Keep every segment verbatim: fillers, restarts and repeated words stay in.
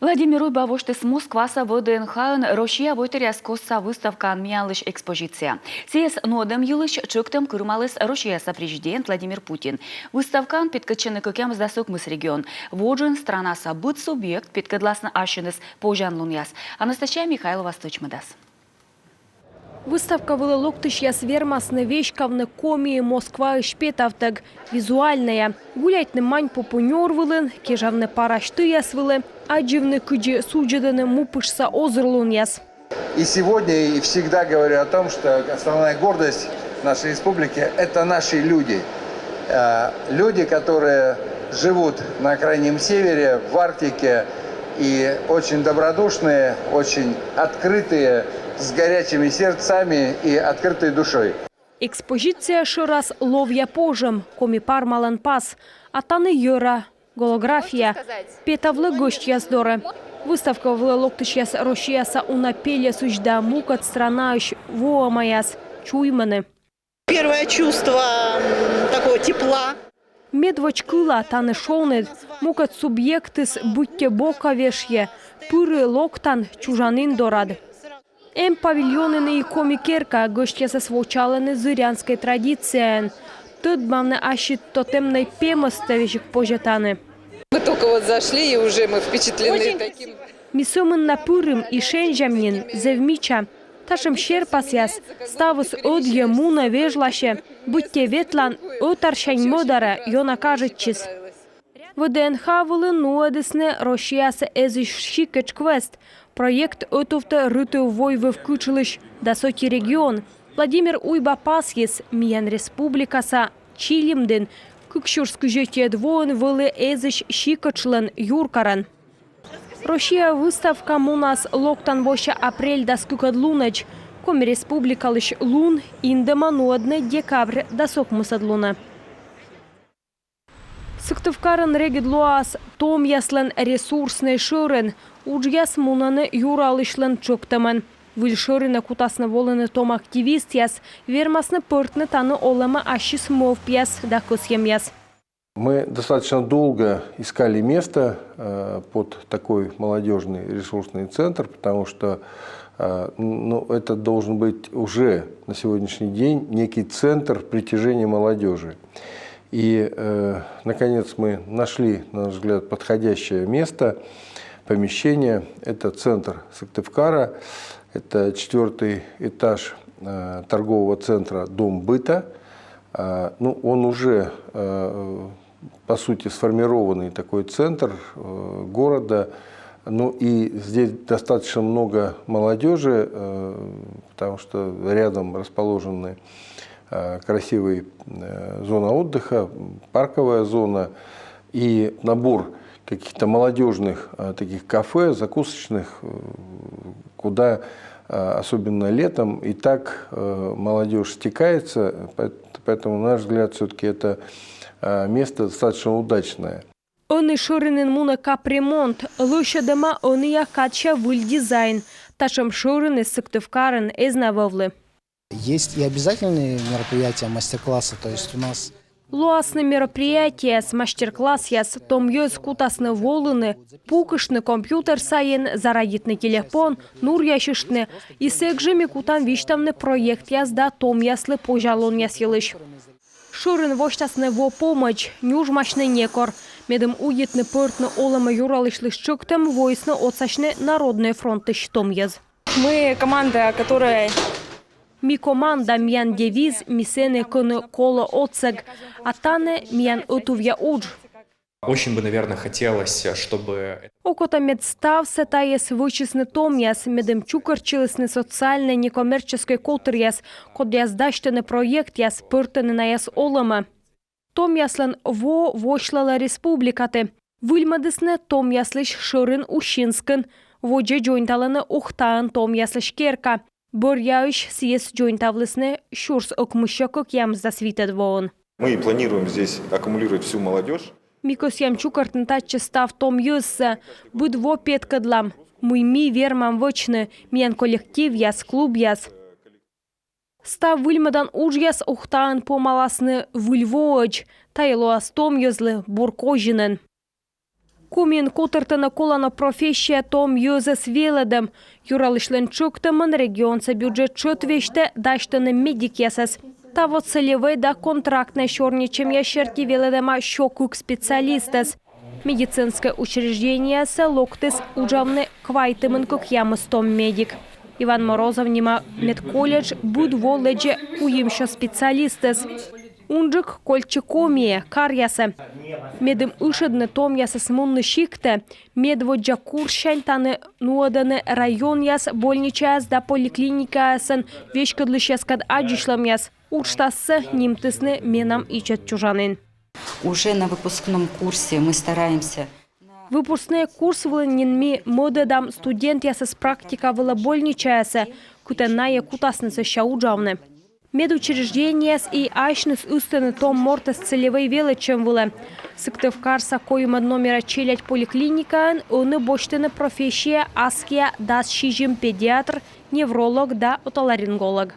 Владимир Уйба восьтіс Москваса ВДНХ-ын «Россия войтыръяс» косса выставкаын миянлысь экспозиция. Сійӧс нуӧдӧм йылысь тшӧктӧм кырымаліс Россияса президент Владимир Путин. Выставкаын петкӧдчӧны кӧкъямысдас ӧкмыс регион. Водзын странаса быд субъект петкӧдласны ассьыныс позянлунъяс. Анастасия Михайлова стӧчмӧдас. Выставка вылӧ локтысьяс вермасны веськавны Комиӧ Москваысь петавтӧг, визуальнӧя. Гуляйтны Маньпупу нёр вылын, кежавны Парась тыяс вылӧ, аддзывны, кыдзи судзӧдӧны му пышса озырлунъяс. И сегодня, и всегда говорю о том, что основная гордость нашей республики — это наши люди. Э, Люди, которые живут на Крайнем Севере, в Арктике, и очень добродушные, очень открытые, с горячими сердцами и открытой душой. Экспозиция шӧрас ловъя пожӧм, коми пармалӧн пас, а тані йӧра, голография. Петавлӧ гӧсьтъяс дорӧ. Выставка вылӧ локтысьяс Россияса уна пельӧсысь да мукӧд странаысь воӧмаяс. Чуймӧны. Первое чувство м, такого тепла. Медводз кыла, тані шоныд, мукӧд субъектыс быттьӧ бока вешйӧ, пырӧ локтан чужанін дорад. Эм павильонын и коми керка, гӧсьтъясӧс вочалӧны зырянскӧй традицияӧн. Тӧдмавны ассьыд тотемнӧй пемӧстӧ весиг позьӧ тані. Мы только вот зашли, и уже мы впечатлены таким. Ми сӧмын на пырим, и шензям нин зэв мича. Татшӧм серпасъяс, ставыс ӧдйӧ, мунӧ, вежласьӧ, быттьӧ ветлан ӧтарсянь мӧдарӧ, ёна кажитчис. ВДНХ вылын нуӧдісны Россияса эзысь сикӧтш квест. Проект ӧтувтӧ рытыв-войвыв кытшлысь дас ӧти регион. Владимир Уйба пасйис, миян республикаса Чилимдін кык сюрс кызь ӧтиӧд воын вӧлі эзысь сикӧтшлӧн юркарӧн. Россия выставка мунас локтан вося апрель дас кыкӧд лунӧдз. Коми Республикалысь лун индӧма нуӧдны декабрь дас ӧкмысӧд лунӧ. Сыктывкарын регыд лоас томъяслӧн ресурснӧй шӧрин. Уджъяс мунӧны юралысьлӧн тшӧктӧмӧн. Выль шӧринӧ кутасны волыны том активистъяс, вермасны пӧртны тані олӧмӧ ассьыс мӧвпъяс да кӧсйӧмъяс. Мы достаточно долго искали место э, под такой молодежный ресурсный центр, потому что э, ну, это должен быть уже на сегодняшний день некий центр притяжения молодежи. И, э, наконец, мы нашли, на наш взгляд, подходящее место, помещение. Это центр Сыктывкара, это четвертый этаж э, торгового центра «Дом быта». Э, ну, он уже, э, по сути, сформированный такой центр э, города. Ну и здесь достаточно много молодежи, э, потому что рядом расположены э, красивая э, зона отдыха, парковая зона и набор каких-то молодежных э, таких кафе, закусочных, э, куда э, особенно летом и так э, молодежь стекается, поэт- поэтому, на наш взгляд, все-таки это э, место достаточно удачное. Ӧні шӧринын мунӧ капремонт, лӧсьӧдӧма ӧнія кадся выль дизайн. Татшӧм шӧриныс Сыктывкарын эз на вӧвлы. Есть и обязательные мероприятия, мастер-классы. То есть у нас Лоасны мероприятиеяс, мастер-классъяс, том йӧз кутасны волыны, пукыштны компьютер сайын, зарядитны телефон, нуръясьыштны, и сэк жӧ ми кутам висьтавны проектъяс да томъяслы позянлунъяс йылысь. Шӧрин восьтасны во помӧдз, нюжмасьны некор. Медым удитны пӧртны олӧмӧ юралысьлысь тшӧктӧм, воисны отсасьны Народнӧй фронтысь том йӧз. Мы команда, которая Ми команда, миян девиз: ми сэні, кӧні колӧ отсӧг. А тані миян ӧтувъя удж. Очень бы, наверное, хотелось, чтобы Окота, мед ставсӧ тайӧс вӧчисны томъяс, медым чукӧртчылісны социальнӧй некоммерческӧй котыръяс, кодъяс дасьтӧны проектъяс, пӧртӧны найӧс олӧмӧ. Томъяслӧн во восьлалӧ республикаті. Выльмӧдісны томъяслысь шӧрин Усинскын, водзӧ дзоньталӧны Ухтаын томъяслысь керка. Бӧръяысь сійӧс дзоньтавлісны сюрс ӧкмыссё кӧкъямысдас витӧд воын. Мы планируем здесь аккумулировать всю молодежь. Ми кӧсъям чукӧртны татчӧ став том йӧзсӧ, быд во петкӧдлам, мый ми вермам вӧчны, миян коллективъяс, клубъяс. Став выльмӧдан уджъяс Ухтаын помаласны Выль воӧдз, тайӧ лоас том йӧзлы бур козинӧн. Комиын котыртӧны колана профессия том йӧзӧс велӧдӧм. Юралысьлӧн тшӧктӧмӧн регионса бюджет тшӧт весьтӧ дасьтӧны медикъясӧс. Таво целевӧй да контрактнӧй сёрнитчӧмъяс серти велӧдӧма сё кык специалистӧс. Медицинскӧй учреждениеясӧ локтіс уджавны квайтымын кӧкъямыс том медик. Иван Морозов нима медколледж быд во лэдзӧ куимсё специалистӧс. Унджык кольччӧ Комиӧ, каръясӧ. Медым ышӧдны томъясӧс мунны сиктӧ, медводдза курссянь тані нуӧдӧны районъяс больничаяс да поликлиникаясын веськӧдлысьяскӧд аддзысьлӧмъяс. Уджтассӧ нимтісны «Менам ичӧт чужанін». Уже на выпускном курсе мы стараемся Выпускнӧй курс вылын нин ми мӧдӧдам студентъясӧс практика вылӧ больничаясӧ, кытӧн найӧ кутасны сэсся уджавны. Медучреждениеяс и асьныс ыстӧны том мортӧс целевӧй велӧдчӧм вылӧ. Сыктывкарса коймӧд номера челядь поликлиникаын ӧні босьтӧны профессияӧ аскиа дас сизим педиатр, невролог да отоларинголог.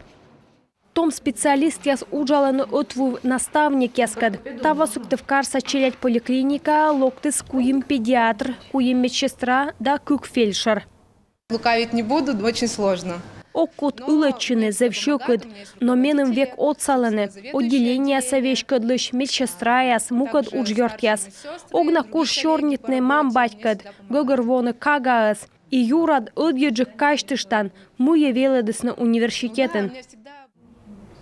Том специалистъяс уджалӧны ӧтвыв наставникъяскӧд. Таво Сыктывкарса челядь поликлиникаӧ локтіс куим педиатр, куим медсестра да кык фельдшер. Лукавить не буду, очень сложно. Ог кут ылӧдчыны, зэв сьӧкыд, но меным век отсалӧны отделенияса веськӧдлысь, медсестраяс, мукӧд уджъёртъяс. Ог на куж сёрнитны мам-батькӧд, гӧгӧрвоны кагаӧс. И юрад ӧдйӧджык казьтыштан, мыйӧ велӧдісны университетын.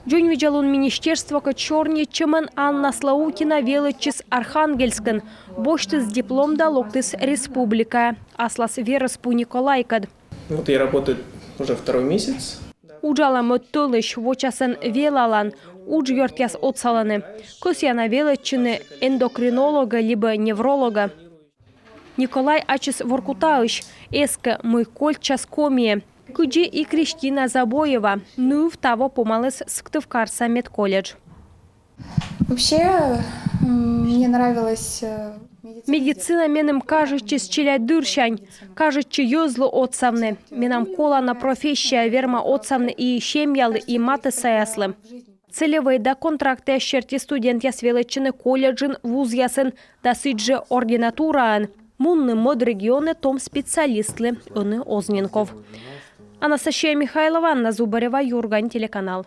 Дзоньвидзалун министерствокӧд сёрнитчӧмӧн Анна Слаутина велӧдчис Архангельскын, босьтіс диплом да локтіс республикаӧ аслас верӧс пу Николайкӧд. Вот я работаю уже второй месяц. Уджала мӧд тӧлысь, вочасӧн велалан, уджъёртъяс отсалӧны. Кӧсъяна велӧдчыны эндокринологӧ либӧ неврологӧ. Николай ачыс Воркутаысь, эскӧ, мый кольччас Комиӧ. Кыдзи и Кристина Забоева, ныв таво помаліс Сыктывкарса медколледж. Вообще, м, мне нравилось... э, Медицина меным кажитчис челядьдырсянь, кажитчӧ йӧзлы отсавны. Менам колана профессия верма отсавны и семьялы, и матыссаяслы. Целевӧй да контрактъяс серти студентъяс велӧдчӧны колледжын, вузъясын да сідзжӧ ординатураын. Мунны мӧд регионӧ том специалистлы ӧні оз нин ков. Анастасия Михайлова, Анна Зубарева, «Юрган» телеканал.